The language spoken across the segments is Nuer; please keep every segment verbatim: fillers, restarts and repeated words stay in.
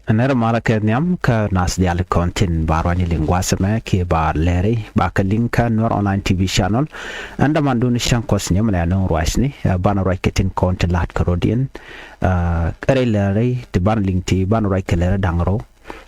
Nɛr malä kɛ nhiam kä nath diaal kɔn tin ba ruany liŋ gua̱a̱th ɛmɛ kiɛ ba lɛri ba kɛ liŋ kä Nuer Online T V channel. Ɛn däman dun cäŋ kuɔth nyɛ mɛn ɛ nööŋ ruacni, ɛ, banɛ ruac kɛ tin kɔn ti la̱t kɛ rɔ̱diɛn. Ɛ, rɛy lɛri ti banɛ liŋ ti banɛ ruac kɛ lɛri da̱ŋ rɛw.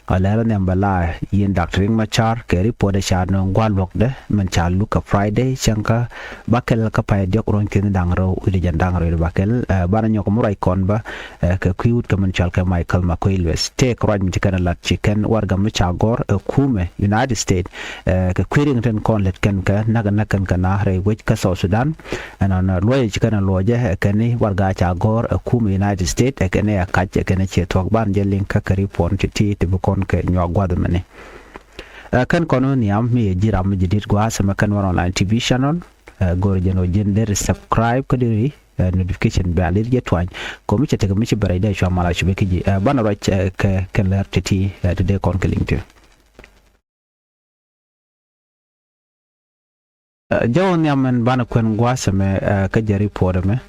Ɛ, lɛri nhiam bɛ la yien Doctor Riek Machar kɛ report ɛ ca nööŋ gua̱a̱th luɔ̱kdɛ mɛn ca luk kɛ Friday cäŋ kä bäkɛl kä pay diɔ̱k ruɔ̱n ki̱ni da̱ŋ rɛw wi̱cdɛ jiɛn da̱ŋ rɛw bäkɛl. Ɛ, banɛ nyɔk mi ruac kɔn bä, ɛ, kɛ kui̱ wut kɛ min cɔal kɛ Michael Makuei Lueth. Tëëk ruac mi ci kɛn ɛ la̱t ci kɛn warɛgak mi ca gɔ̱r ɛ kumɛ United States, ɛ, kɛ kui̱ riɛŋ tin kɔn lät kɛn kɛ näk näk kɛn kɛ na rɛy wec kä South Sudan. Ɛnɔnɔ luɔcɛ ci kɛn ɛ luɔcɛ ɛ kɛn i̱ warɛgak ca gɔ̱r ɛ kumɛ United States ɛ kɛn i̱ ɛ kac ɛ kɛn i̱ ciɛ thuɔ̱k. Banɛ jɛ liŋ kä kɛ report ti ti ti bi kɔn kɛ nyuak gua̱th mɛni. Ɛ, kɛn kɔn wä nhiam mi yɛ ji̱ ram mi ji̱ di̱t gua̱a̱th ɛmɛ kɛn Nuer Online T V channel. Ɛ, go̱o̱rɛ jɛn ɣöö ji̱n deri subscribe kä deri, ɛ, notification bell deri jɛ tuany. Kɛ ɣöö mi cɛ tekɛ mi ci bɛ rɛy dee cua mal a cupɛ kä ji̱. Ɛ, banɛ ruac, ɛ, kɛ kɛn lɛr ti̱ti̱, ɛ, ti dee kɔn kɛ liŋ ti. Ɛ, jɛ wä nhiam mɛn banɛ kuɛn gua̱a̱th ɛmɛ, ɛ, kä jɛ report ɛmɛ.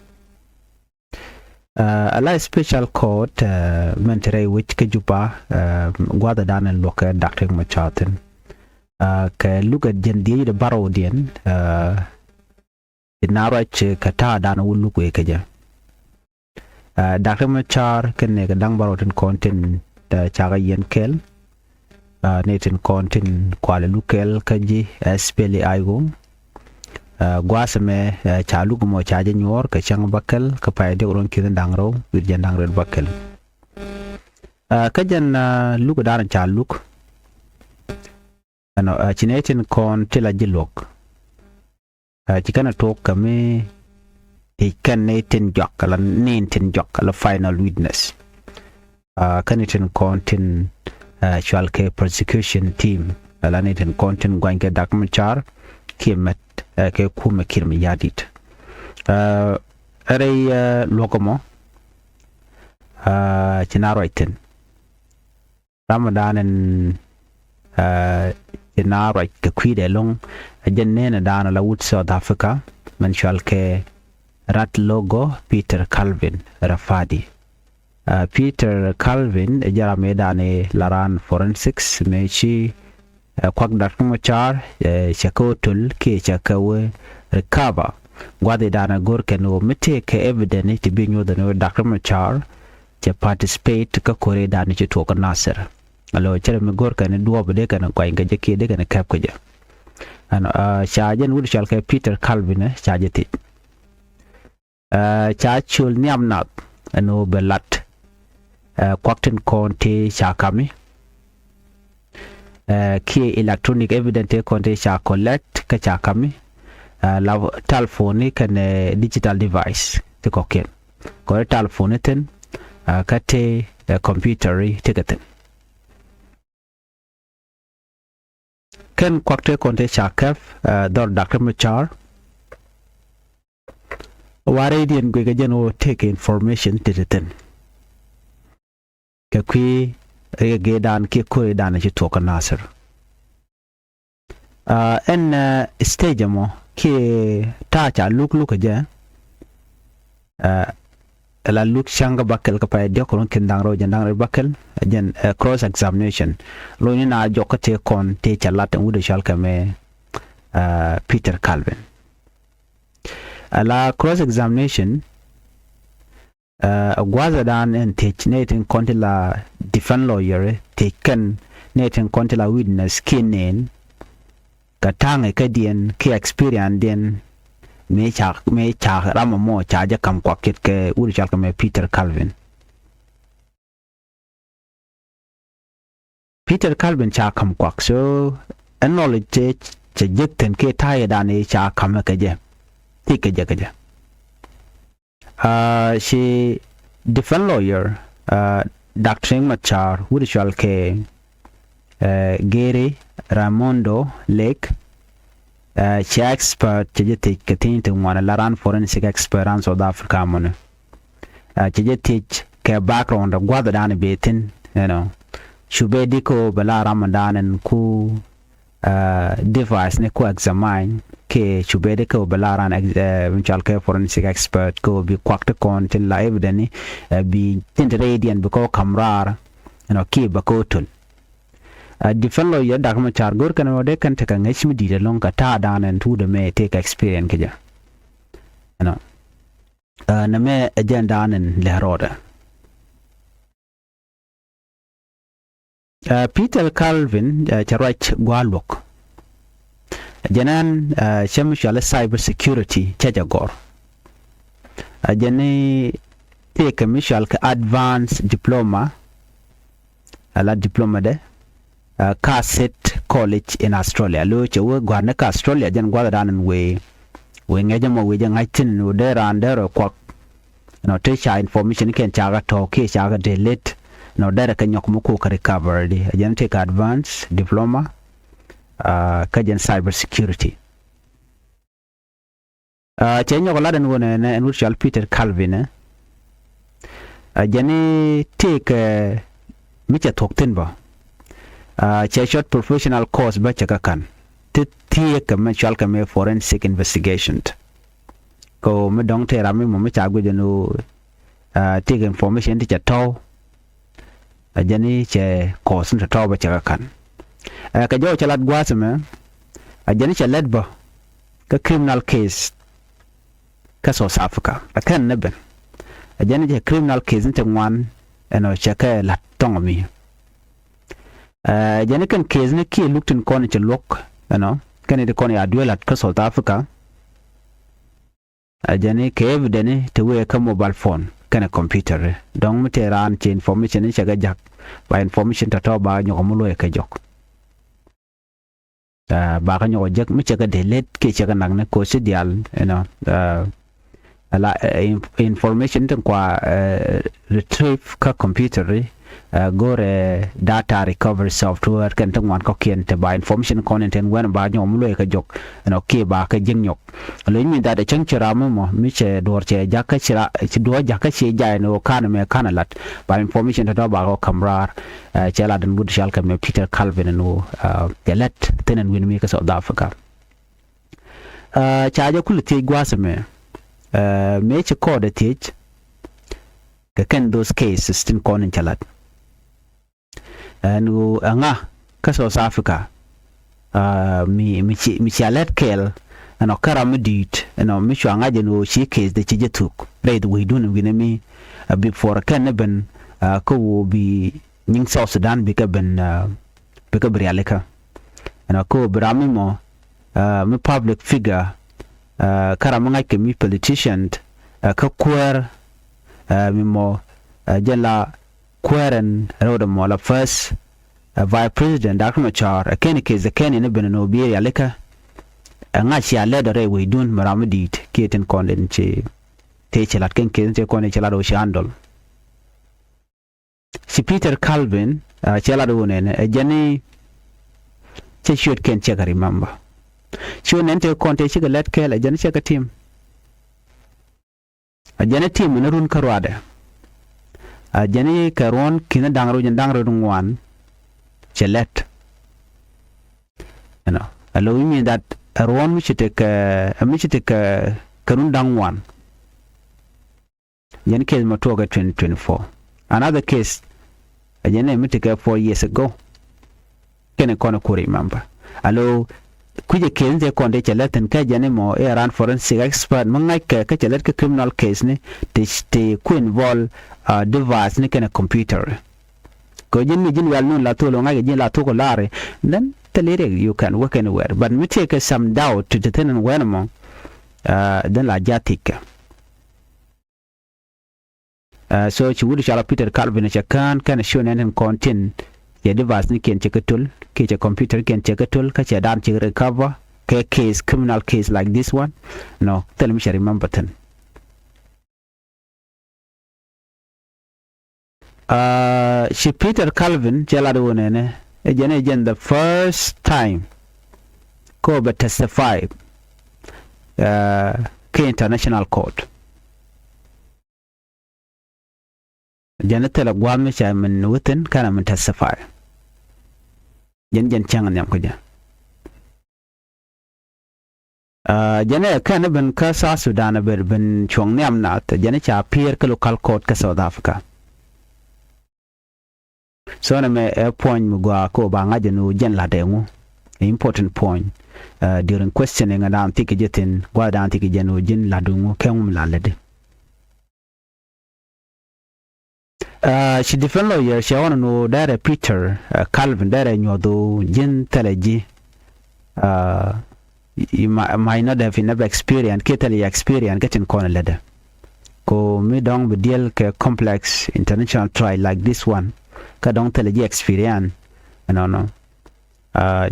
Ɛ, ala special court, ɛ, mɛn te rɛy wec kä Juba, ɛ, gua̱a̱th ɛ da̱a̱n ɛn luɔ̱k kɛ Doctor Riek Machar thi̱n. Ɛ, kɛ luk ɛ jiɛn dhieec dee bärɔwdiɛn, ɛ, Ci na ruac kɛ ta̱a̱ dan wä luk wee kɛ jɛ. Ɛ, Doctor Machar kɛn nɛy kɛ da̱ŋ bärɔw tin kɔn tin, ɛ, cakɛ yɛn kɛl. Ɛ, nɛy tin kɔn tin kualɛ luk kɛl kä ji̱, ɛ, S P L A I O. Ɛ, gua̱a̱th ɛmɛ, ɛ, ca luk mɔ ca jɛ nyuɔ̱ɔ̱r kɛ cäŋ bäkɛl kä pay diɔ̱k ruɔ̱n ki̱ni da̱ŋ rɛw wi̱cdɛ jiɛn da̱ŋ rɛw bäkɛl. Ɛ, kä jɛn, ɛ, luk dan ca luk. Ɛnɔ, ɛ, ci nɛy tin kɔn ti la ji̱ luɔ̱k. Ɛ, ci kɛn ɛ tuɔɔk kɛ mi ti kɛn ni tin jɔak ala nin tin jɔak ala final witness. Ɛ, kɛn ni tin kɔn tin, ɛ, cual kɛ prosecution team ala ni tin kɔn tin guany kɛ Doctor Machar kiɛ mɛt, ɛ, kɛ kumɛ Kiir Mayardit. Ɛ, rɛy, ɛ, luɔ̱k ɛmɔ, ɛ, ci na ruac thi̱n. Ramadan ɛn, ɛ, ci na ruac kɛ kui̱dɛ lo̱ŋ. Ɛ jɛn nɛnɛ dan la wut South Africa mɛn cual kɛ Ratlogo Peter Calvin Rafadi. Ɛ, Peter Calvin ɛ jɛ ram ëë dan ëë la raan forensics mëë ci, ɛ, kuak Doctor Machar, ɛ, cɛ kɛ wä töl kiɛ cɛ kɛ wä recover. Gua̱th ëë dan ɛ go̱r kɛn ɣöö mi tëëkɛ evidence ti bi nyuɔth ɛn ɣöö Doctor Machar cɛ participate kä ko̱r ëë dan ci tuɔɔk kä Nasir. Alo cɛ rɛ mi go̱r kɛn duɔɔp dee kɛn guany kɛ jɛ kiɛ dee kɛn kɛp kɛ jɛ. Ɛn, ɛ, ca jɛn wut cɔal kɛ Peter Calvin, ɛ, ca jɛ thiec. Ɛ, ca col nhiam nath ɛn ɣöö bɛ lat, ɛ, kuak tin kɔn ti ca kami. Ɛ, kiɛ electronic evidence ti kɔn ti ca collect kä ca kami. Ɛ, la telephone kɛnɛ digital device ti kɔkiɛn. Kɔn telephone thi̱n, ɛ, kä ti, ɛ, computer ti kɛ thi̱n. Kɛn kuak tëë kɔn tëë ca kɛp, ɛ, dhɔr Doctor Machar. Warɛydiɛn guic kɛ jɛn ɣöö tëëkɛ information ti ti thi̱n kɛ kui̱ riɛk ëë dan kiɛ ko̱r ëë dan ci tuɔɔk kä Nasir. Ɛ, ɛn, ɛ, stage ɛmɔ kiɛ ta̱a̱ ca luk luk kɛ jɛ. Ɛ, la luk cäŋ kä bäkɛl kä pay diɔ̱k ruɔ̱n ki̱n da̱ŋ rɛw jɛn da̱ŋ rɛw bäkɛl, ɛ, jɛn, ɛ, cross examination. Lo̱cni na jɔk kä tëë kɔn tëë ca lat ɛn wut ɛ cɔal kɛ mɛ, ɛ, Peter Calvin. Ɛ, la cross examination, ɛ, gua̱a̱th ɛ dan ɛn thiec nɛy tin kɔn ti la defense lawyer, thiec kɛn nɛy tin kɔn ti la witness kiɛ nɛn. Kɛ ta̱a̱ŋ ikädiɛn kiɛ experience diɛn mëë ca, mëë ca ram ɛmɔ ca jɛ ka̱m kuak ce̱tkɛ wut cɔal kɛ mɛ Peter Calvin. Peter Calvin ca ka̱m kuak, so ɛ knowledge cɛ, cɛ jek thi̱n kiɛ ta̱a̱ ëë dan ëë ca ka̱m kɛ jɛ. Ti kɛ jɛ kɛ jɛ. Aa, ci defense lawyer, aa, Doctor Riek Machar, wut cɔal kɛ, aa, Gary Raimondo Lake, aa, ci expert cɛ jɛ thiec kɛ thi̱n ti ŋuan la ran forensic expert ran South Africa mɔni. Aa, cɛ jɛ thiec kɛ background gua̱th dan bɛ thi̱n, you know. Cu bɛ di ko bɛ la ram dan ɛn ku aa, device ni ku examine kɛ cu bɛ di kɛ wä bɛ la ran ex-, aa, mi cɔal kɛ forensic expert kɛ wä bi kuak ti kɔn tin la evidence ni, aa, bi tin ti rɛydiɛn bi kɛ wä ka̱m raar, ɛnɔ kiɛ bɛ kä otöl. Ɛ, defense lawyer Dak Macar go̱r kɛn ɣöö dee kɛn tekɛ ŋäc mi di̱i̱t ɛlɔ̱ŋ kɛ ta̱a̱ da̱a̱n ɛn tuut ɛmɛ tëëkɛ experience kɛ jɛ. Ɛnɔ, ɛ, nɛmɛ ɛ jɛn da̱a̱n ɛn lɛ rɔɔdɛ. Ɛ, Peter Calvin, ɛ, cɛ ruac gua̱a̱r luɔ̱k. Ɛ jɛn ɛn, ɛ, cɛ mi cɔal i̱ cyber security cɛ jɛ gɔ̱r. Ɛ jɛn i̱ tëëkɛ mi cɔal kɛ advanced diploma, ɛ la diploma dɛ, ɛ, kä State College in Australia. Lo̱ cɛ wee gua̱a̱r ni kä Australia jɛn gua̱a̱r da̱a̱n ɛn wee, wee ŋäc ɛmɔ wee jɛ ŋa̱c thi̱n ɛn wee dee raan dee rɔ kuak. Nɔ te ca information kɛn ca kɛ tɔ̱ kiɛ ca kɛ delete. Nɔ derɛ kɛ nyɔk mi kok kɛ recovery di. Ɛ jɛn tëëkɛ advanced diploma, ɛ, kä jɛn cyber security. Ɛ, cɛ nyɔk lat ɛn ɣöö nɛ, nɛ ɛn wut cɔal Peter Calvin, ɛ. Ɛ jɛn i̱ tëëkɛ mi cɛ thuɔ̱k thi̱n bä. Ɛ, cɛ short professional course bä cɛ kɛ ka̱n. Ti thiëëkɛ mɛ cɔal kɛ mɛ forensic investigation. Kɛ ɣöö mi dɔ̱ŋ tëë ram mi mɔ mi ca guic ɛn ɣöö, ɛ, tëëkɛ information ti cɛ tɔ̱. Ɛ jɛn i̱ cɛ course ni tɔ̱tɔ̱ bä cɛ kɛ ka̱n. Ɛ, kɛ jɔw cɛ lat gua̱a̱th ɛmɛ, ɛ jɛn i̱ cɛ lɛt bä kä criminal case kä South Africa. Ɛ kɛn ni ben. Ɛ jɛn i̱ cɛ criminal case ni ti ŋuan ɛnɔ cɛ kɛ la̱t thɔŋ mi. Ɛ jɛn i̱ kɛn case ni kiɛ luk tin kɔn cɛ luɔ̱k ɛnɔ kɛn i̱ ti kɔn ya duel la̱t kä South Africa. Ɛ jɛn i̱ kɛ evidence i̱ te wee kä mobile phone kɛnɛ computer i̱ dɔ̱ŋ mi tëë raan cɛ information i̱ cɛ kɛ ja̱k ba information tɔ̱tɔ̱ ba nyɔk mi luɔ̱c kɛ jɔk. Ɛ, ba kɛ nyɔk jek mi cɛ kɛ delete kiɛ cɛ kɛ nak ni koci diaal, you know, ɛ, ala, ɛ, in-, information tin kua, ɛ, retrieve kä computer i̱, ɛ, go̱rɛ data recovery software kɛn ti ŋuan kɔ̱kiɛn ti ba information kɔn in tin wɛn ba nyɔk mi luɔ̱c kɛ jɔk, you know, kiɛ ba kɛ ji̱k nyɔk. Lo̱c mi that ɛ cäŋ ci ram mi mɔ mi cɛ duɔ̱ɔ̱r cɛ jakä ci ra, ci duɔ̱ɔ̱r jakä ci jay ni ɣöö ka̱n mɛ ka̱n ɛ lat ba information tɔ̱tɔ̱ ba kɛ ka̱m raar. Ɛ, cɛ lat ɛn wut cɔal kɛ mɛ Peter Calvin ɛn ɣöö, ɛ, cɛ lɛt thi̱n ɛn wi̱n mi kä South Africa. Ɛ, ca jɛ kulɛ thiec gua̱a̱th ɛmɛ, ɛ, mëë ci kɔɔdɛ thiec kɛ kɛn those cases tin kɔn in cɛ lat. Ɛn ɣöö ɛŋa kä South Africa, ɛ, mi, mi ci, mi cia lɛt kɛɛl ɛnɔ kä ram mi di̱i̱t ɛnɔ mi cua ŋa̱c ɛn ɣöö ci case dee ci jɛ thuk rɛy wecdun wi̱nɛ mi, ɛ, before kɛn ni ben, ɛ, kä ɣöö bi nyiŋ South Sudan bikɛ ben, ɛ, bikɛ bi rialikä. Ɛnɔ kä ɣöö bi ram mi mɔ, ɛ, mi public figure, ɛ, kä ram mi ŋa̱ckɛ mi politician, ɛ, kä kuäär, ɛ, mi mɔ, ɛ, jɛ la kuäär ɛn rɛwdɛ mɔ la first, ɛ, vice president Doctor Machar, ɛ, kɛn case ɛ kɛn in ben ɛn ɣöö bi rialikä. Ɛŋa cia lɛt ɔ rɛy wecdun mi ram mi di̱i̱t kiɛ tin kɔn in ci tëë ci lat kɛn case in tëë kɔn in ci lat ɣöö ci handle. Ci Peter Calvin, ɛ, cɛ lat ɣöö nɛnɛ ɛ jɛn i̱ cɛ ciötkiɛn cɛ kɛ remember. Ciöt nɛn tëë kɔn tëë cikɛ lɛt kɛɛl ɛ jɛn i̱ cɛ kɛ tim. Ɛ jɛn i̱ tim ɛn run kä ruaadɛ. Ɛ jɛn i̱ kɛ ruɔ̱n ki̱n da̱ŋ rɛw jɛn da̱ŋ rɛw ŋuan cɛ lɛt. You know, ɛ lo̱ wi̱i̱ mi that ɛ ruɔ̱n mi ci tekɛ, ɛ mi ci tekɛ kɛ run da̱ŋ ŋuan. Jɛn case mɔ tuɔɔkɛ twenty twenty-four. Another case, ɛ jɛn ɛ mi tekɛ four years ago. Kɛnɛ kɔn ɛ ku remember. Alo kui̱cɛ case ni tëë kɔn tëë cɛ lɛt thi̱n kä jɛn imɔ ɛ ran forensic expert mi ŋa̱ckɛ kä cɛ lɛt kä criminal case ni tëë, tëë ku involve, uh, device ni kɛnɛ computer. Kɛ ji̱n mi ji̱n wial nun la thol ŋa̱ckɛ ji̱n la thok lar. Then thil i̱ riɛk you can work anywhere. But mi tëë kɛ some doubt ti te thi̱n ɛn wɛn ɛmɔ, uh, then la ji̱ a thiec kɛ. Uh, so ci wut cɔal a Peter Calvin cɛ kään kɛn show nɛn tin kɔn tin cɛ device ni kiɛn cɛ kä töl kiɛ cɛ computer kiɛn cɛ kä töl kä cɛ dan cɛ recover kɛ case, criminal case like this one. No, thil mi cɛ remember thi̱n. Uh, ci Peter Calvin cɛ lat wä nɛnɛ ɛ jɛn ɛ jɛn the first time kɔ bɛ testify, uh, kɛ international court. Jɛn thilɛ gua̱a̱th mi ca min within kɛnɛ min testify. Jɛn jɛn cäŋ nhiam kä jɛ. Uh, jɛn ɛ kɛn ben kä South Sudan ben, ben cuɔ̱ŋ nhiam nath jɛn ca appear kä local court kä South Africa. So nɛmɛ ɛ puɔ̱ny mi gɔaa kä ba ŋa̱c ɛn ɣöö jɛn la̱tdɛ ŋu. Ɛ important puɔ̱ny. During questioning ɛ daan thik kɛ jɛ thi̱n, gua̱th daan thik kɛ jɛ ɛn ɣöö ji̱n la̱tdɛ ŋu kɛ ŋu mi la̱t lätdi. Ci defense lawyer cɛ ɣɔn ɛn ɣöö dɛrɛ Peter Calvin dɛrɛ nyuɔ̱th ɣöö ji̱n thilɛ ji̱. You might not have enough experience, kiɛ thilɛ experience kä tin kɔn lätdɛ. Ko mi dɔ̱ŋ bi diɛl kɛ complex international trial like this one, kä dɔ̱ŋ thilɛ ji̱ experience ɛnɔnɔ.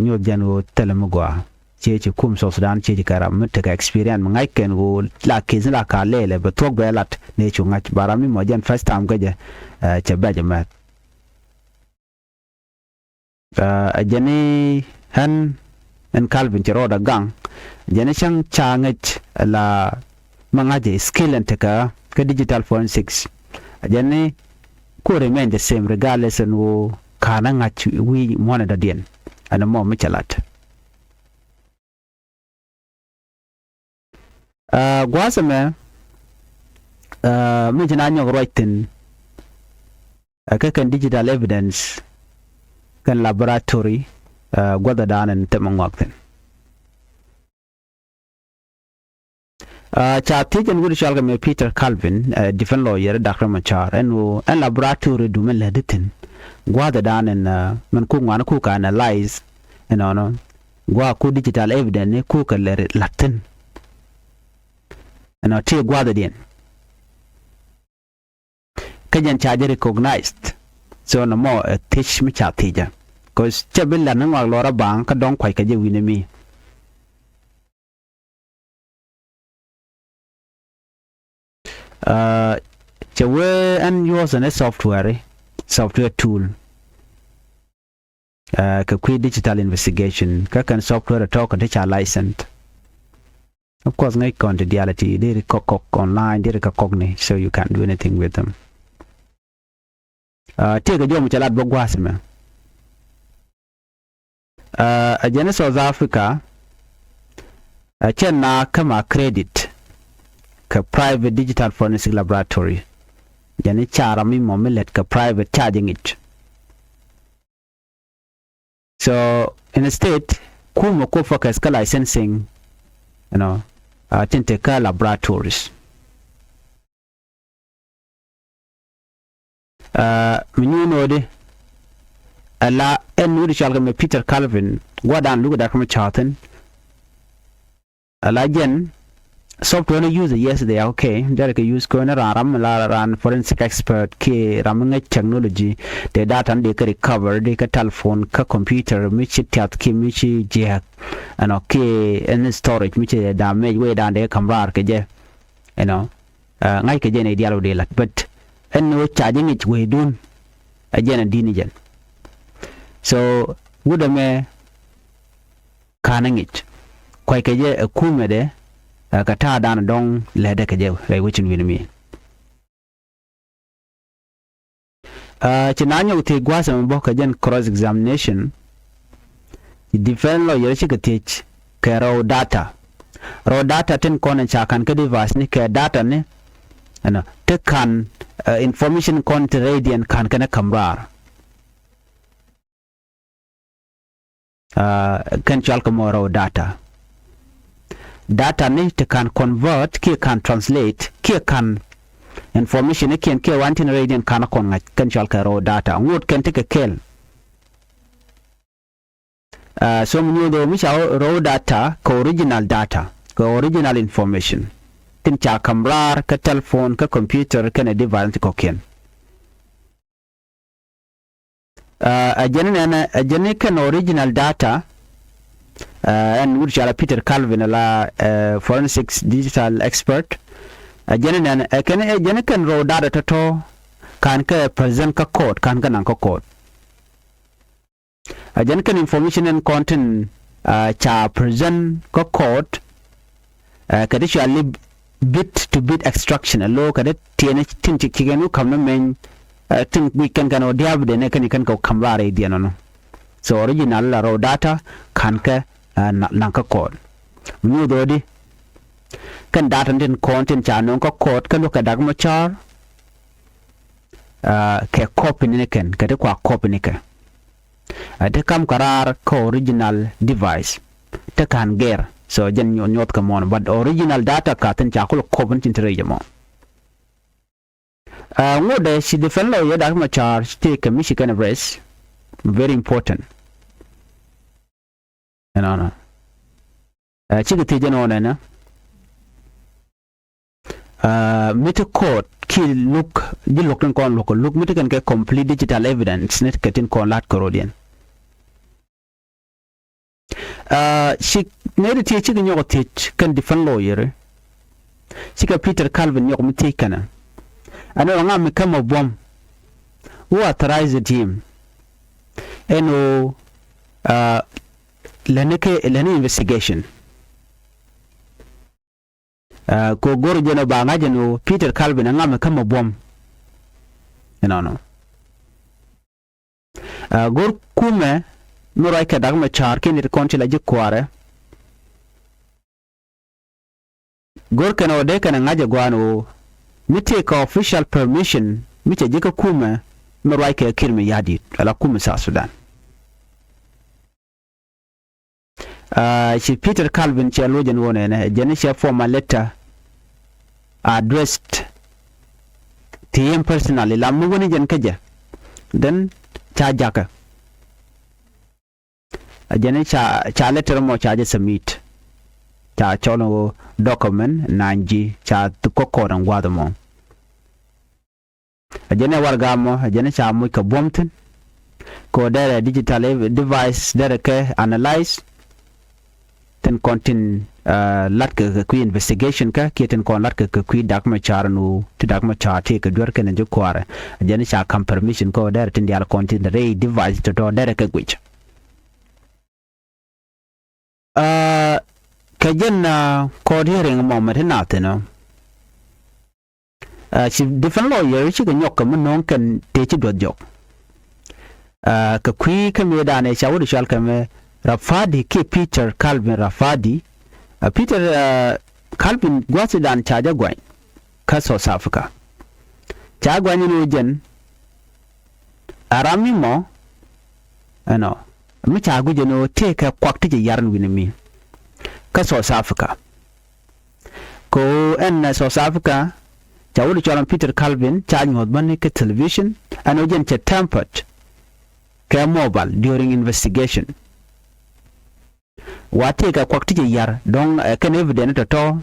Nyuɔth jɛn ɣöö thilɛ mi gɔaa. Ciɛ ci kum South Sudan, ciɛ ci kɛ ram mi tekɛ experience mi ŋa̱c kɛn ɣöö la case ni la ka lɛɛlɛ bɛ thuɔ̱k bɛ lat ni cu ŋa̱c, ba ram mi mɔ jɛn first time kä jɛ. Cɛ bɛc ɛmɛth. Ɛ jɛn i̱ ɣän ɛn Calvin ci rɔɔdɛ gaŋ. Ɛ jɛn i̱ cäŋ ca ŋäc la mi ŋa̱c i̱ skill ɛn tekɛ kä digital forensics. Ɛ jɛn i̱ ku remain the same regardless ɛn ɣöö ka̱n ɛ ŋa̱c wi̱i̱ muɔ̱nɛ dɔ̱diɛn. Ɛn ɛmɔ mi cɛ lat. Gua̱a̱th ɛmɛ mi ci na nyɔk ruac thi̱n ɛ kä kɛn digital evidence kɛn laboratory. Gua̱thɛ da̱a̱n ɛn thɛmɛ ŋuak thi̱n. Ca thiec ɛn wut cɔal kɛ mɛ Peter Calvin, defense lawyer Doctor Machar, ɛn ɣöö ɛn laboratory du mɛn lätdi thi̱n. Gua̱thɛ da̱a̱n ɛn mɛn kuk ŋuan kuk kɛ analyze ɛnɔnɔ. Gua̱a̱ ku digital evidence ni kuk kɛ lɛ la̱t thi̱n. Ɛnɔ ti gua̱thdiɛn. Kä jɛn ca jɛ recognized. So nɔmɔ ɛ thiec mi ca thiecä. Cause cɛ bi lat ni ŋɔak lɔrä baŋ kä dɔ̱ŋ kuac kɛ jɛ wi̱ni mi. Cɛ wee ɛn use ni software, software tool. Kɛ kui̱ digital investigation kä kɛn software tɔ̱ kɛ ti ca license. Of course ŋäc kɔn ti diaal ti deri kɔk kɔk online, deri kɛ kɔk ni, so you can do anything with them. Tiekɛ jɔm cɛ lat bä gua̱a̱th mɛ. Ɛ jɛn i̱ South Africa ɛ cɛ na kä ma credit kɛ private digital forensic laboratory. Jɛn i̱ ca ram mi mɔ mi lät kɛ private ca jɛ ŋic. So instead kumɛ ku focus kä licensing, you know, tin te kä laboratories. Mi nyuun ɣöödi ala ɛn wut cɔal kɛ mɛ Peter Calvin gua̱dan luk dak mi cɔthin. Ala jɛn software ni use yesterday, okay, jɛn kɛ use kɛ ni ran ram la ran forensic expert kiɛ ram mi ŋäc technology. Te data ni dee kɛ recover dee kɛ telephone kä computer mi ci tiath kiɛ mi ci jiɛk, ɛnɔ kiɛ ɛn storage mi ci damage wee dan dee kam rar kɛ jɛ, you know. Ŋa̱ckɛ jɛn i̱ diaal wä dee la̱t, but ɛn ni wä ca jɛ ŋic wee dun. Ɛ jɛn ɛ di̱n i̱ jɛn. So wut ɛmɛ ka̱n ɛ ŋic kuackɛ jɛ ɛ kumɛdɛ. Kɛ ta̱a̱ dan dɔ̱ŋ lɛtdɛ kɛ jɛ rɛy wecin wi̱n mi. Ci na nyɔk thiec gua̱a̱th ɛmɛ bä kɛ jɛn cross examination. Ci defense lawyer cikɛ thiec kɛ raw data. Raw data tin kɔn in ca ka̱n kä device ni kɛ data ni, ɛnɔ ti ka̱n information kɔn ti rɛydiɛn ka̱n kɛn ɛ ka̱m raar. Kɛn cɔal kɛ mɔ raw data. Data ni ti ka̱n convert kiɛ ka̱n translate kiɛ ka̱n information ni kiɛn kiɛ wan tin rɛydiɛn ka̱n kɔn ŋa̱c kɛn cɔal kɛ raw data ŋot kɛn ti kɛ kɛl. So mi nyuɔth ɣöö mi ca raw data kɛ original data kɛ original information tin ca ka̱m raar kä telephone kä computer kɛnɛ device ti kɔ̱kiɛn. Ɛ jɛn nɛnɛ ɛ jɛn kɛn original data. Ɛn wut cɔal a Peter Calvin la forensics digital expert. Ɛ jɛn nɛnɛ ɛ kɛn ɛ jɛn kɛn raw data tɔ̱tɔ̱ ka̱n kɛ present kä court ka̱n kɛ naŋ kä court. Ɛ jɛn kɛn information ɛn kɔn tin ca present kä court. Kɛ ti cɔal i̱ bit to bit extraction ɛ lo̱o̱ kɛ ti tiɛn tin cik cikɛn wä ka̱m ni meny. Tin guic kɛn kɛn ɔ dia̱a̱p den ɛ kɛn kɛn kɛ wä ka̱m raar i̱ diɛn ɔnɔ. So original la raw data ka̱n kɛ naŋ kä court. Mi nyuuth ɣöödi kɛn data tin kɔn tin ca nöŋ kä court kä luäk kɛ dak mɔ cɔr. kɛ copy ni kɛn kɛ ti kua copy ni kɛ. Ti kam kɛ raar kä original device ti kan gɛr. So jɛn nyuɔth kɛ mɔn, but original data ka thin ca kulɛ copy ni tin ti rɛy jɛ mɔ. Ŋot dɛ ci defend lawyer Dak Machar ci tëë kɛ mi ci kɛn arrest. Very important. Ɛnɔnɔ. Cikɛ thiec ɛn ɣän ɛnɛ. Mi ti court ki look, ji̱ look tin kɔn look, look mi ti kɛn kɛ complete digital evidence ni kɛ tin kɔn lat kɛ rɔdiɛn. Ci nɛy ti thiec cikɛ nyɔk thiec kɛn defend lawyer. Cikɛ Peter Calvin nyɔk mi thiec kɛnɛ. Ɛn ɣän ŋa mi kämɛ buɔ̱m? Who authorized him? Ɛn ɣöö lätni kɛ, lätni investigation. Kɛ ɣöö go̱r jɛn ɣöö ba ŋa̱c ɛn ɣöö Peter Calvin ɛ ŋa mi kämɛ buɔ̱m. Ɛnɔnɔ. Go̱r kumɛ mi ruac kɛ Dak Machar kiɛ nɛy ti kɔn ti la ji̱ kua̱rɛ. Go̱r kɛn ɣöö dee kɛn ɛ ŋa̱c ɛ gua̱a̱n ɣöö mi tëë kɛ official permission mi cɛ ji̱ kä kumɛ mi ruac kɛ Kiir Mayardit ala kumɛ South Sudan. Ci Peter Calvin cɛ luɔc ɛn ɣöö nɛnɛ jɛn cɛ form a letter addressed to him personally la mi wäni jɛn kä jɛ. Then ca jakä. A jɛn ca, ca letter mɔ ca jɛ submit. Ca cɔl ɣöö document naŋ ji̱ ca thuk kä court ɛn gua̱a̱th mɔ. A jɛn ɛ warɛga mɔ, a jɛn ca moc kɛ buɔ̱m thi̱n. Kɛ ɣöö derɛ digital device derɛ kɛ analyze. Tin kɔn tin latkɛ kɛ kui̱ investigation kä kiɛ tin kɔn latkɛ kɛ kui̱ Dak Machar nu ti Dak Machar ti kɛ duer kɛnɛ ji̱ kua̱rɛ. A jɛn ca ka̱m permission kɛ ɣöö derɛ tin diaal kɔn tin rɛy device tɔ̱tɔ̱ derɛ kɛ guic. Kɛ jɛn court hearing mɔ mɛ ti nath thi̱n ɔ. Ci defend lawyer cikɛ nyɔk kɛ mi no̱o̱ŋ kɛn tëë ci duɔth jɔk. Kɛ kui̱ kä mëëdan ɛ ca wut cɔal kɛ mɛ Rafadi kiɛ Peter Calvin Rafadi. Peter Calvin gua̱thidan ca jɛ guany kä South Africa. Ca guany ni wä jɛn a ram mi mɔ ɛnɔ mi ca guic ɛn ɣöö tëëkɛ kuak ti cɛ yar ɛn wi̱ni mi kä South Africa. Kɛ ɣöö ɛn South Africa ca wut cɔl ɛn Peter Calvin ca nyuɔ̱th bäni kä television ɛn ɣöö jɛn cɛ tampered kɛ mobile during investigation. Wa tëëkɛ kuak ti cɛ yar dɔ̱ŋ ɛ kɛn evidence tɔ̱tɔ̱.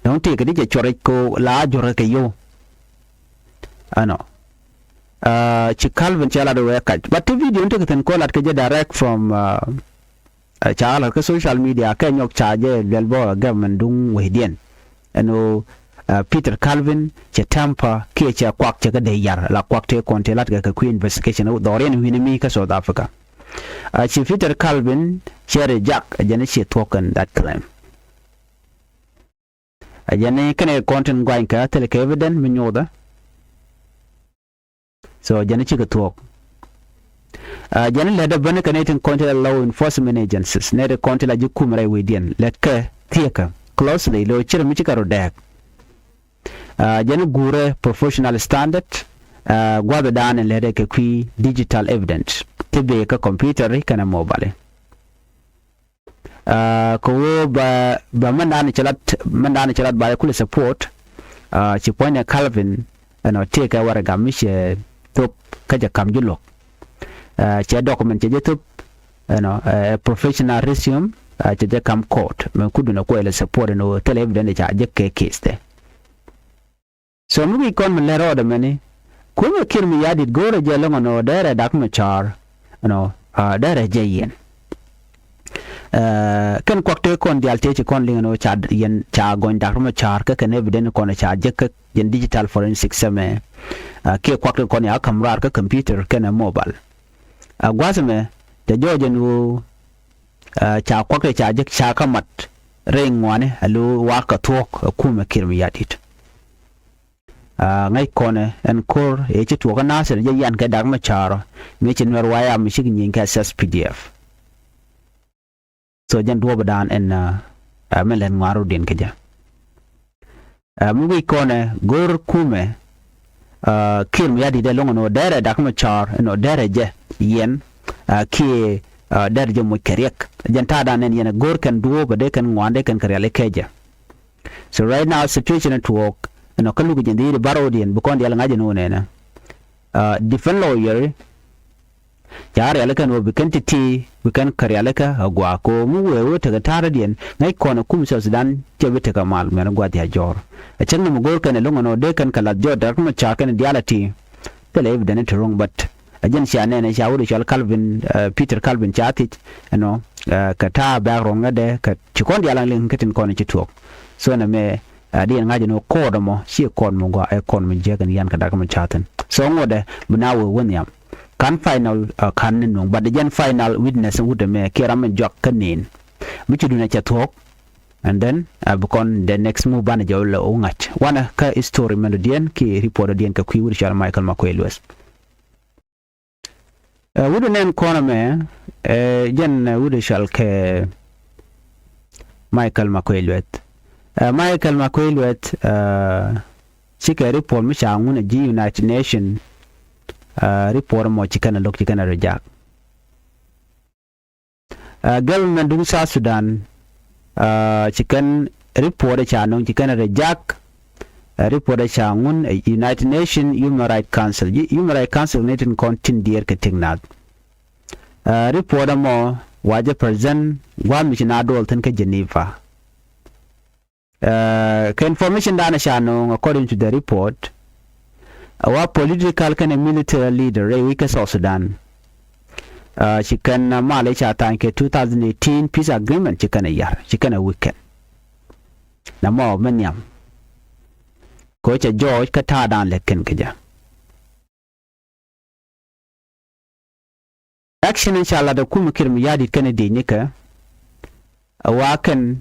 Dɔ̱ŋ tëëkɛ ti cɛ cuɔrɛ kɛ ɣöö la a juɔ̱rkɛ kɛ yio̱w. Ɛnɔ ci Calvin cɛ lat wee kac but ti video ni tekɛ thi̱n kɔ lat kɛ jɛ direct from ca lat kä social media kɛ nyɔk ca jɛ luɛl bä government duŋ wecdiɛn. Ɛn ɣöö Peter Calvin cɛ tamper kiɛ cɛ kuak cɛ kä dee yar la kuak tëë kɔn tëë lat kɛ kɛ kui̱ investigation dhɔriɛn wi̱ni mi kä South Africa. Ci Peter Calvin cɛ reject ɛ jɛn ci thuɔ̱k kɛn that claim. Ɛ jɛn kɛnɛ kɔn tin guany kɛ thilɛ kɛ evidence mi nyuuthɛ. So jɛn cikɛ thuɔ̱k. Jɛn lɛt dee bäni kɛ nɛy tin kɔn ti la law enforcement agencies nɛy ti kɔn ti la ji̱ kum rɛy wecdiɛn lɛt kɛ thieekä closely lo̱ cirɛ mi cikɛ rɔ dɛɛk. Jɛn guurɛ professional standard. Gua̱thdan lɛt dee kɛ kui̱ digital evidence ti bee kä computer kɛnɛ mobile. Kɛ ɣöö bɛ, bɛ mɛndan cɛ lat, mɛndan cɛ lat ba yɛ kulɛ support. Ci puɔ̱nydɛ Calvin ɛnɔ tëëkɛ warɛga mi cɛ thop kä jɛ ka̱m ji̱ luɔ̱k. Cɛ document cɛ jɛ thop ɛnɔ professional resume. Cɛ jɛ ka̱m court mɛ kudun ɛ kuɔy lɛ support ɛn ɣöö thilɛ evidence ca jɛ kɛ case tɛ. So mi wi̱i̱ kɔn mi lɛr ɣɔɔdɛ mɛni kunyɛ Kiir Mayardit go̱o̱rɛ jɛ lo̱ŋ ɛnɔ dɛrɛ Dak Machar ɛnɔ dɛrɛ jɛ yɛn. Kɛn kuak tëë kɔn diaal tëë ci kɔn liŋ ɛnɔ ca yɛn ca gɔny Dak Machar kä kɛn evidence kɔn ca jek kä yɛn digital forensic sɛmɛ. Kiɛ kuak tëë kɔn ya ka̱m raar kä computer kɛnɛ mobile. A gua̱th ɛmɛ tɛ jɔɔc ɛn ɣöö ca kuak tëë ca jek ca kä mat rɛy ŋuani a lo̱o̱ wakä thuɔ̱k ɛ kumɛ Kiir Mayardit. Ŋäc kɔnɛ ɛn ko̱r ëë ci tuɔɔk kä Nasir jɛ yan kɛ Dak Machar mi ci Nuɛr Wayam mi cik nyieny kɛ S S P D F. So jɛn duɔ̱ɔ̱pdan ɛn ɛ mi lɛn ŋuan rutdiɛn kɛ jɛ. Ɛ mi wi̱c kɔnɛ go̱r kumɛ Kiir Mayardit ɛ lo̱ŋ ɛn ɣöö derɛ Dak Macar ɛn ɣöö derɛ jɛ yɛn kiɛ derɛ jɛ moc kɛ riɛk. Jɛn ta̱a̱dan nɛn yɛn ɛ go̱r kɛn duɔ̱ɔ̱p ɛ dee kɛn ŋuan dee kɛn kɛ rialikä jɛ. So right now situation ɛ tuɔɔk ɛn ɣöö kä luk jɛn dhi̱i̱r i̱ bärɔwdiɛn bi kɔn diaal ŋa̱c ɛn ɣöö nɛnɛ defense lawyer ca rialikä ɛn ɣöö bi kɛn ti̱ti̱ bi kɛn kɛ rialikä ɛ gua̱a̱k kɛ ɣöö mi wëë wee tekɛ ta̱a̱rädiɛn ŋäc kɔn ɛ kum South Sudan cɛ bi tekɛ mal mɛn ɛ gua̱a̱th diaal jɔ̱ɔ̱r. Ɛ cäŋ ni mi go̱o̱r kɛn ɛ lo̱ŋ ɛn ɣöö dee kɛn kɛ lath jɔɔt Dak Macar kɛn diaal ɛ ti. Thilɛ evidence ti ro̱ŋ, but ɛ jɛn cia nɛn ɛ ca wut ɛ cɔal Calvin, Peter Calvin ca thiec ɛnɔ kɛ ta̱a̱ background ŋädɛ kɛ ci kɔn diaal liŋ kä tin kɔn ci tuɔɔk. So nɛmɛ diɛn ŋa̱c ɛn ɣöö court ɛmɔ ciɛ court mi gɔaa, ɛ court mi jiäk ɛn yan kɛ Dak Macar thi̱n. So ŋotdɛ bi na wee wä nhiam. Ka̱n final ka̱n ni nuŋ, but jɛn final witness wut ɛmɛ kiɛ ram mi jɔak kä nin mi ci duundɛ cɛ thuɔ̱k. And then bi kɔn the next move banɛ jɛ wä lɛ wä ŋa̱c wanɛ kä history mɛn dɔ̱diɛn kiɛ report dɔ̱diɛn kɛ kui̱ wut cɔal Michael Makuei Lueth. Wut nɛn kɔn ɛmɛ jɛn wut cɔal kɛ Michael Makuei Lueth. Michael Makuei Lueth cikɛ report mi ca ŋun ɛ ji̱ United Nation report ɛmɔ ci kɛn ɛ lo̱k ci kɛn ɛ reject. Government duŋ South Sudan ci kɛn report ca no̱ŋ ci kɛn reject. Report ca ŋun United Nation Human Rights Council, Human Rights Council ni tin kɔn tin diɛɛr kɛ tik nath. Report ɛmɔ wa jɛ present gua̱a̱th mi ci na duɔl thi̱n kä Geneva. Kɛ information dan ca no̱o̱ŋ according to the report, a wa political kɛnɛ military leader rɛy wi̱c kä South Sudan ci kɛn mal i̱ ca tha̱a̱ny kɛ two thousand eighteen peace agreement ci kɛn a yar ci kɛn a weekend. Na mɔ mɛ nhiam kɛ cɛ jɔɔc kä ta̱a̱ dan lɛ kɛn kɛ jɛ. Action in ca lat ɛ kumɛ Kiir Mayardit kɛnɛ diecnikɛ a wa kɛn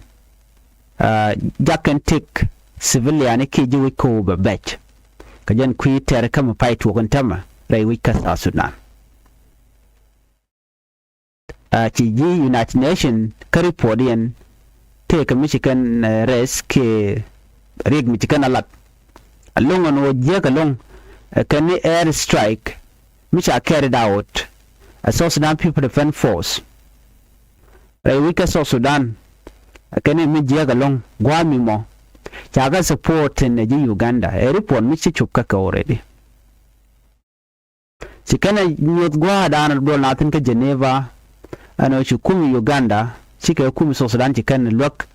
jak kɛn tëk civilian kiɛ ji̱ wec ko̱o̱p ɛ bɛc. Kɛ jɛn kui̱ tɛr kä mi pay tuɔk in tämɛ rɛy wec kä South Sudan. Ci ji̱ United Nation kä report yɛn tëëkɛ mi ci kɛn rɛth kiɛ riɛk mi ci kɛn a lat. Alo̱ŋ ɛn ɣöö jiäk alo̱ŋ kɛn ni air strike mi ca carried out ɛ South Sudan People Defense Force rɛy wec kä South Sudan kɛn ni mi jiäk alo̱ŋ gua̱a̱th mi mɔ ca kɛ support tin ɛ ji̱ Uganda ɛ report mi ci cop kä kɛ already. Ci kɛn ɛ nyuɔth gua̱a̱th dan duɔl na thi̱n kä Geneva. Ɛn ɣöö ci kum Uganda cikɛ kum South Sudan ci kɛn luäk.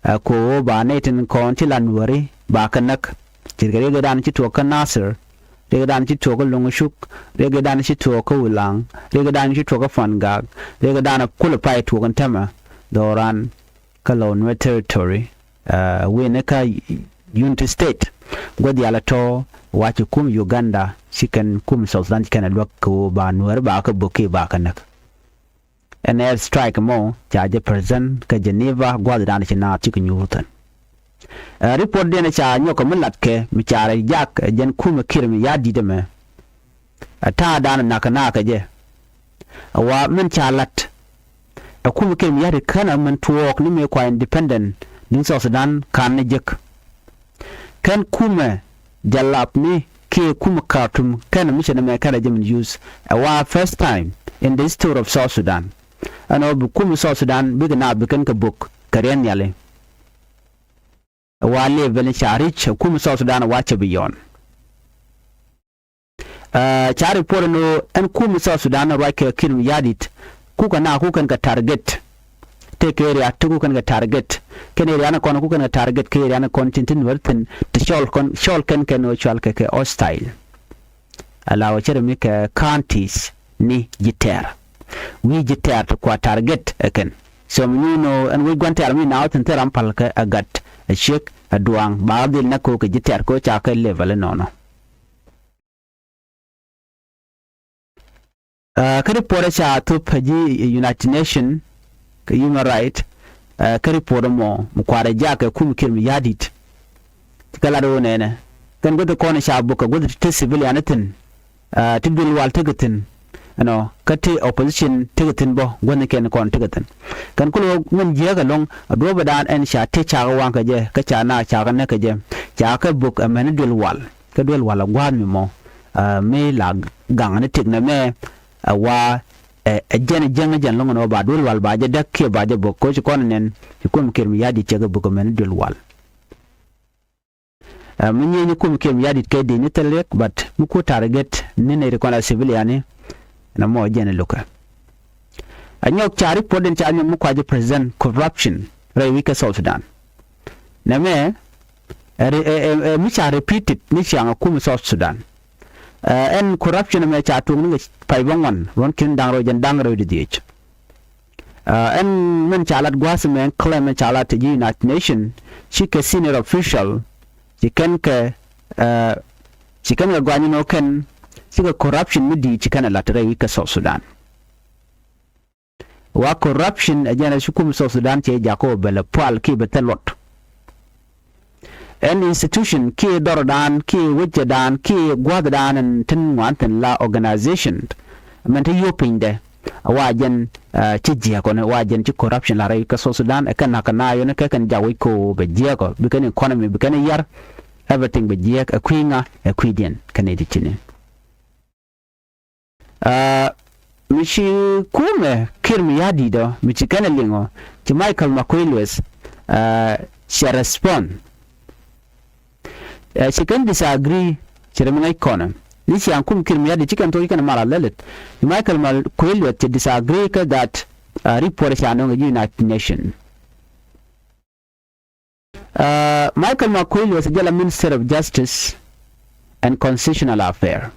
Ɛ ko̱o̱ ba nɛy tin kɔn ci la Nuääri ba kɛ näk. Ce̱tkɛ riɛk dan ci tuɔɔk kä Nasir, riɛk dan ci tuɔɔk kä Loŋcuk, riɛk dan ci tuɔɔk kä Ulaŋ, riɛk dan ci tuɔɔk kä Pangak, riɛk dan kulɛ pay tuɔɔk in tämɛ dhɔran kä Lou Nuer Territory. Ɛ wi̱i̱ni kä Unity State gua̱th yalɛ tɔ̱ wa ci kum Uganda ci kɛn kum South Sudan ci kɛn ɛ luäk kɛ ɣöö ba Nuääri ba kɛ bök kiɛ ba kɛ näk. Ɛn air strike mɔ ca jɛ present kä Geneva gua̱th dan ci naath cikɛ nyuur thi̱n. Ɛ report diɛn ca nyɔk kɛ mi latkɛ mi ca rɛ jak ɛ jɛn kumɛ Kiir Mayardit ɛmɛ. Ɛ ta̱a̱ dan nakä nakä jɛ. Ɛ wa min ca lat ɛ kumɛ Kiir Mayardit känɛ min tuɔɔk ni mëë kua independent ni South Sudan ka̱n ni jek. Kɛn kumɛ Jalap ni kiɛ kumɛ Khartoum kɛnɛ mi cɛ ni mɛ kɛnɛ jɛ min use. Ɛ wa first time in the history of South Sudan. Ɛn ɣöö bi kumɛ South Sudan bikɛ naath bi kɛn kɛ bök kɛ riɛn nhiali. Ɛ wa level ni ca ri̱c ɛ kumɛ South Sudan ɛ wa cɛ bi yɔn. Ca report ni ɣöö ɛn kumɛ South Sudan ruac kɛ Kiir Mayardit kukɛ na kukɛn kɛ target. Tëëkɛ area ti kukɛn kɛ target kɛn area ni kɔn kukɛn kɛ target kɛ area ni kɔn tin ti Nuäär thi̱n ti cɔl kɔn cɔl kɛn kɛn ɣöö cɔal kɛ kɛ hostile. Ala ɣöö cɛ rɛ mi kɛ counties ni ji̱ tɛɛr. Wi̱i̱ ji̱ tɛɛr ti kua target ɛ kɛn. So mi nyuun ɣöö ɛn wec gua̱n tɛɛr mi na ɣöö thi̱n thil ram pal kɛ ɛ Gat, ɛ Ciek, ɛ Duaŋ ba ɣä dhil näk ko̱o̱k kɛ ji̱ tɛɛr ko̱o̱k ca kɛ level inɔnɔ. Kä report ca thop ji̱ United Nation kɛ human right. Kä report mɔ mi kuarɛ jakɛ kum Kiir Mayardit. Kä lat wä nɛnɛ kɛn guäth kɔn ca bok kɛ guäth ti civilian thi̱n. Ti duël wal tekɛ thi̱n ɛnɔ kä ti opposition tekɛ thi̱n bä guäthni kɛn kɔn tekɛ thi̱n. Kɛn kulɛ min jiääk ɛlɔ̱ŋ a duɔ̱ɔ̱pɛ daan ɛn ca ti cakɛ waŋ kɛ jɛ kä ca na cakɛ näk kɛ jɛ. Cakɛ bok ɛmɛn duël wal. kä duel wal a gua̱a̱th mi mɔ, ɛ, mi la gaŋ ni tëk nɛmɛ, ɛ, wa, ɛ, ɛ jɛn jiäŋ jɛn lo̱ŋ ni wä ba duel wal ba jɛ däk kiɛ ba jɛ bok koci kɔn nɛn ci kum Kiir Mayardit cɛ kɛ bok mɛn duel wal. Ɛ, mi nyieny kum Kiir Mayardit kɛ di ni thil riɛk, but mi ku target ni nɛy ti kɔn la civilian ni, na mɔ jɛn lukɛ. A nyɔk ca report den ca nyɔk mi kuaci president corruption rɛy wi̱c kä South Sudan. Nɛmɛ, ɛ, ɛ, ɛ, ɛ, mi ca repeated ni ciaŋ a kum South Sudan. Ɛ, ɛn corruption mɛ ca tuŋ ni kɛ pay bä ŋuan, ruɔ̱n ki̱n da̱ŋ rɛw jɛn da̱ŋ rɛw di dhiec. Ɛ, ɛn mɛn ca lat gua̱a̱th mɛ ɛn claim mɛn ca lat ji̱ United Nation, ci kɛ senior official, ci kɛn kɛ, ɛ, ci kɛn kɛ guany nɔ kɛn, ci kɛ corruption mi di̱i̱t ci kɛn ɛ lat rɛy wi̱c kä South Sudan. Wa corruption ɛ jɛn ɛ ci kum South Sudan cɛ jakɔ bɛ lɛ pual kiɛ bɛ thil luɔt. Ɛn institution kiɛ dhɔrdan kiɛ wecɛdan kiɛ gua̱thdan ɛn tin ŋuan thin la organization. Mɛn te yop pinydɛ. Wa jɛn, ɛ, ci jiɛk ɔni, wa jɛn ci corruption la rɛy kä South Sudan, ɛ kɛn nakä na yoni kɛ kɛn jak wec ko bɛ jiɛk ɔ, bi kɛn economy, bi kɛn yar, everything bɛ jiɛk, ɛ kui̱ ŋa, ɛ kui̱diɛn, kɛn iti cini. Ɛ, mi ci kumɛ Kiir Mayardit ɔ, mi ci kɛn ɛ liŋ ɔ, ci Michael Makuei Lueth, ɛ, cɛ respond. Ɛ, ci kɛn disagree, ci rɛ mi ŋäc kɔnɛ. Ni ciaŋ kum Kiir Mayardit ci kɛn thok ci kɛn mal a lɛlɛt. Ci Michael Makuei Lueth cɛ disagree kä that, ɛ, report ca nöŋ ɛ ji̱ United Nation. Ɛ, Michael Makuei Lueth jɛ la Minister of Justice and Constitutional Affair.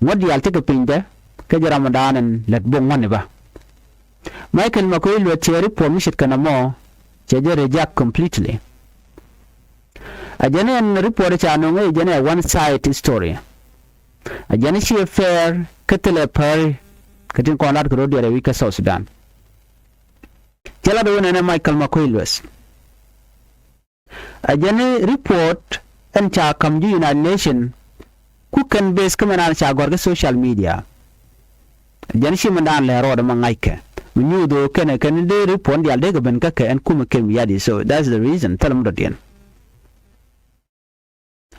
Ŋuɔ̱t diaal tekɛ pinydɛ kä jɛ Ramadan ɛn lät bok ŋuɔ̱tni bä. Michael Makuei Lueth cɛ report mi ce̱tkɛ nɔmɔ cɛ jɛ reject completely. A jɛn ɛn report ca nöŋ ɛ jɛn ɛ one side story. A jɛn ciɛ fair kä thilɛ päri kä tin kɔn lat kɛ ro̱diɛn rɛy wi̱c kä South Sudan. Cɛ lat ɣöö nɛnɛ Michael Makuei Lueth. A jɛn report ɛn ca ka̱m ji̱ United Nation ku kɛn base kä mɛn an ca gɔ̱r kä social media. A jɛn ci mɛn daan lɛ rɔɔdɛ ma ŋa̱ckɛ mi nyuuth ɣöö kɛnɛ kɛn dee report diaal dee kɛ ben kä kɛ ɛn kumɛ Kiir Mayardit, so that's the reason thilɛ mi dɔ̱diɛn.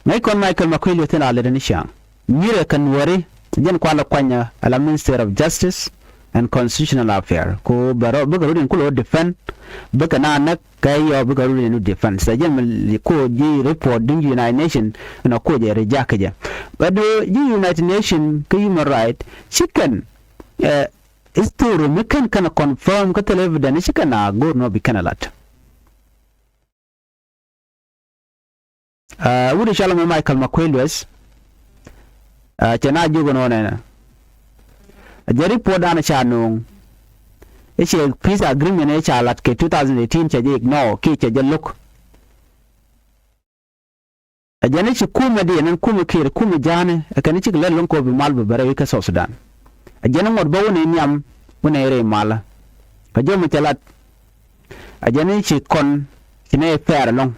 Ŋäc kɔn Michael Makuei Lueth in la lät ni ciaŋ. Nyirɛ kɛn wäri jɛn kualɛ kuany ala Minister of Justice and Constitutional Affair. Ko bɛ rɔ bikɛ rɔ din kulɛ defend bikɛ na näk kɛ yɔ bikɛ rɔ din defend. Sɛ jɛn mi ko ji̱ report duŋ ji̱ United Nation in a ko jɛ reject jɛ. But ji̱ United Nation kä human right ci kɛn, eh, history mi kɛn kɛn confirm kä thil evidence ci kɛn a go̱r nɔ bi kɛn a lat. Ɛ, wut i̱ cɔl ɛmɛ Michael Makuei Lueth. Ɛ, cɛ na jiök ɛn ɣän ɛnɛ. Ɛ jɛ report dan ca no̱o̱ŋ. I̱ cɛ peace agreement i̱ ca lat kɛ two thousand eighteen cɛ jɛ ignore kiɛ cɛ jɛ lo̱k. Ɛ jɛn i̱ ci kumɛ diɛn ɛn kumɛ Kiir kumɛ ja̱a̱ni ɛ kɛn i̱ cik lɛl lo̱ŋ kɛ ɣöö bi mal bi bɛ rɛy wi̱c kä South Sudan. Ɛ jɛn i̱ ŋuɔ̱t bä wun i̱ nhiam wun i̱ rɛy malä. Kä jɔmɛ cɛ lat. Ɛ jɛn i̱ ci kɔn ci nɛ fair ɛlɔ̱ŋ.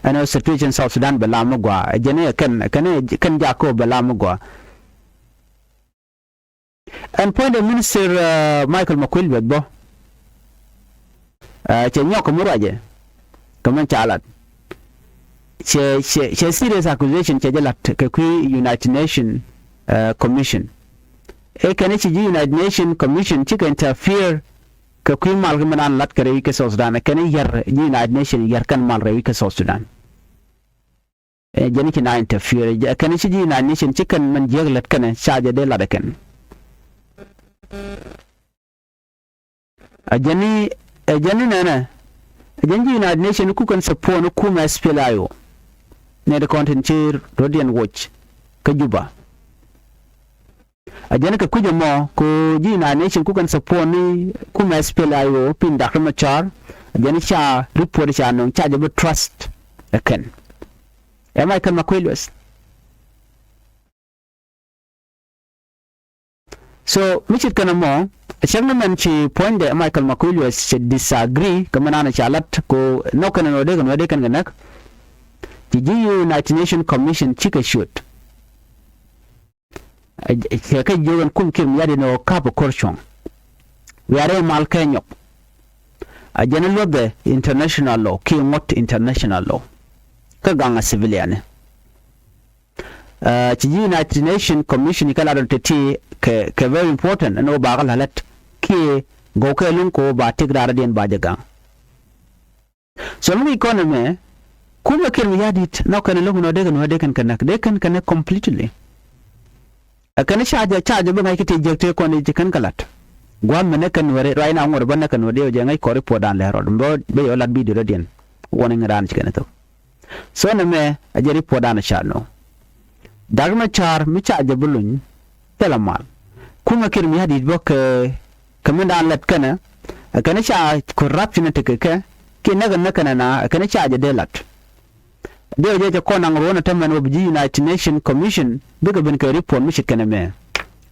Ɛn ɛ situation South Sudan bɛ lam mi gɔaa. Ɛ jɛn i̱ ɛ kɛn, ɛ kɛn, ɛ kɛn jakä bɛ lam mi gɔaa. Ɛn puɔ̱nydɛ Minister, ɛ, Michael Makuei Lueth bä. Ɛ, cɛ nyɔk kɛ mi ruacɛ. Kɛ mɛn ca lat. Cɛ, cɛ, cɛ serious accusation cɛ jɛ lat kɛ kui̱ United Nation, ɛ, Commission. Ɛ kɛn i̱ ci ji̱ United Nation Commission cikɛ interfere kɛ kui̱ mal kä mi naan lat kɛ rɛy wi̱c kä South Sudan. Ɛ kɛn i̱ yär ji̱ United Nation yär kɛn mal rɛy wi̱c kä South Sudan. Ɛ jɛn i̱ ci na interfere, ɛ kɛn i̱ ci ji̱ United Nation ci kɛn mɛn jiäk lät kɛnɛ ca jɛ dee lat ɛ kɛn. Ɛ jɛn i̱, ɛ jɛn i̱ nɛnɛ, ɛ jɛn ji̱ United Nation ku kɛn support ni kumɛ S P L A I O. Nɛ di kɔn tin ci rɔ̱diɛn woc kä Juba. A jɛn kɛ kui̱c ɛmɔ ko ji̱ United Nation ku kɛn support ni kumɛ S P L A I O piny Doctor Machar. A jɛn ca report ca no̱o̱ŋ ca jɛ bi trust ɛ kɛn. Ɛ Michael Makuei Lueth. So mi cit kɛn ɛmɔ cäŋ ni mɛn ci puɔ̱nydɛ Michael Makuei Lueth cɛ disagree kɛ mɛn an ca lat ko nɔk kɛn ɛn wä dee kɛn wä dee kɛn kɛ näk. Ci ji̱ United Nation Commission cikɛ ciöt. Ɛ, cɛ kɛ jiök ɛn kum Kiir Mayardit ni ɣöö ka̱p ɛ ko̱r cuɔ̱ŋ. Wiarɛ mal kɛ nyɔk. A jɛn luɔthɛ international law kiɛ ŋuɔ̱t international law. Kä gaŋ a civilian ni. Ci ji̱ United Nation Commission kɛ lat ɔ teti kɛ very important ɛn ɣöö bakä la̱t kiɛ gɔw kɛ luŋ kɛ ɣöö ba tëk raar rɔ̱diɛn ba jɛ gaŋ. So mi wi̱c kɔn ɛmɛ kumɛ Kiir Mayardit nɔ kɛn lo̱k nɔ dee kɛn wä dee kɛn kɛ näk dee kɛn kɛ näk completely. Ɛ kɛn ca jɛ ca jɛ bi ŋa̱c kä ti jiäk tëë kɔn i̱ ci kɛn kɛ la̱t. Gua̱a̱th mi näk kɛn wä ri ruac na ŋuɔ̱t bä näk kɛn wä dee wä jɛ ŋäc kɔn report dan lɛ rɔɔd bä bä yɛ wä la̱t video dɔ̱diɛn. Wä ni ŋɛ raan ci kɛn ɛ thok. So nɛmɛ a jɛ report dan ca nɔ. Dak Macar mi ca jɛ bi luny thilɛ mal. Kumɛ Kiir Mayardit bä kɛ kɛ min dan lät kɛnɛ. Ɛ kɛn ca corruption tekɛ kɛ kiɛ näk ɛ näk kɛnɛ na ɛ kɛn ca jɛ dee la̱t. Dee wä jɛ cɛ kɔn naŋ ruɔ̱n ɛ tämɛn wä bi ji̱ United Nation Commission bikɛ ben kɛ report mi ce̱tkɛ nɛmɛ.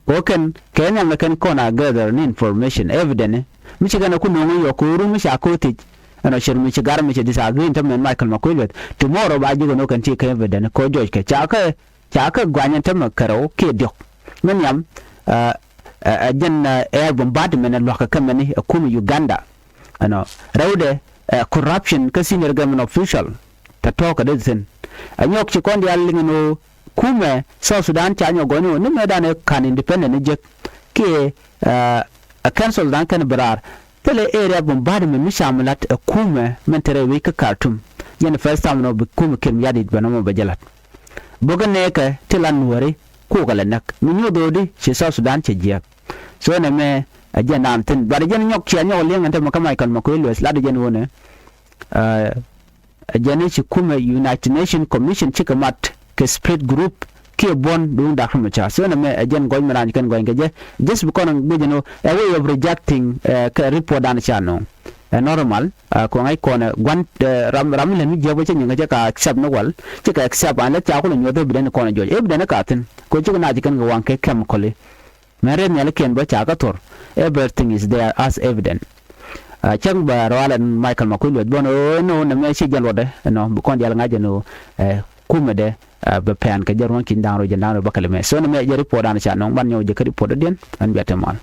Kɛ ɣöö kɛn kɛ nhiamdɛ kɛn kɔn a gather ni information, evidence mi ci kɛn a ku no̱o̱ŋ i̱ yɔk kɛ ɣöö run mi ca ko̱o̱th thiec. Ɛn ɔ cɛ rum mi ci gar mi cɛ disagree in tämɛn Michael Makuei Lueth tomorrow ba ji̱ kɛ no̱o̱ŋ kɛn ti kɛ evidence kɛ ɣöö jɔc kɛ ca kɛ ca kɛ guany in tämɛ kɛ rɛw kiɛ diɔ̱k. Mi nhiam ɛ ɛ jɛn ɛ air bombardment ɛ lua̱kä kɛ mɛni ɛ kumɛ Uganda. Ɛnɔ rɛwdɛ ɛ corruption kä senior government official. Tɛ tɔ̱ɔ̱k kɛ dee thi̱n ɛ nyɔk ci kɔn diaal liŋ ɛn ɣöö kumɛ South Sudan ca nyɔk gɔny ɣöö ni mëëdan ɛ ka̱n independent ni jek kiɛ ɛ ɛ council dan kɛn bi raar. Thilɛ area bombardment mi cam la̱t ɛ kumɛ mɛn te rɛy wec kä Khartoum. Jɛn first time nɔ bi kumɛ Kiir Mayardit bɛ nɔmɔ bɛ jɛ la̱t. Bä kä nɛɛkɛ ti la nuääri kukɛ lɛ näk mi nyuɔth ɣöödi ci South Sudan cɛ jiääk. So nɛmɛ ɛ jɛn naan thi̱n but ɛ jɛn nyɔk cia nyɔk liɛŋ ɛn tämɛ kä Michael Makuei Lueth latdɛ jɛn ɣöö nɛ ɛ jɛn i̱ ci kumɛ United Nation Commission cikɛ mat kɛ split group kiɛ buɔ̱n duŋ Dak Macar. So nɛmɛ ɛ jɛn gɔny mi raan ci kɛn gɔny kɛ jɛ just bi kɔn guic ɛn ɣöö ɛ way of rejecting ɛ kɛ report dan ca nööŋ. Ɛ normal. Ɛ kuɛ ŋa̱c kɔn ɛ gua̱n ɛ ram ram mi lät mi jiäk bä cä nyiŋ kɛ cä ka accept ni wal cä ka accept an lät ca kulɛ nyuɔth evidence kɔn ɛ jɔc evidence ka thi̱n kɛ cä kɛ na ci kɛn kɛ waŋ kɛ chemically. Mɛn rɛth nhialikiɛn bä ca kä thor everything is there as evidence. Cäŋ bɛ rual ɛn Michael Makuei Lueth bä ni ɣöö ni ɣöö nɛmɛ ci jɛn luɔtdɛ ɛnɔ bi kɔn diaal ŋa̱c ɛn ɣöö ɛ kumɛdɛ bɛ pɛn kɛ jɛ ruɔ̱n ki̱n da̱ŋ rɔ jɛn da̱ŋ rɔ bä kɛ lɛ mɛ so nɛmɛ jɛ report an ca nɔŋ ban nyɔk jɛ kä report dɔ̱diɛn ɛn biat te mal.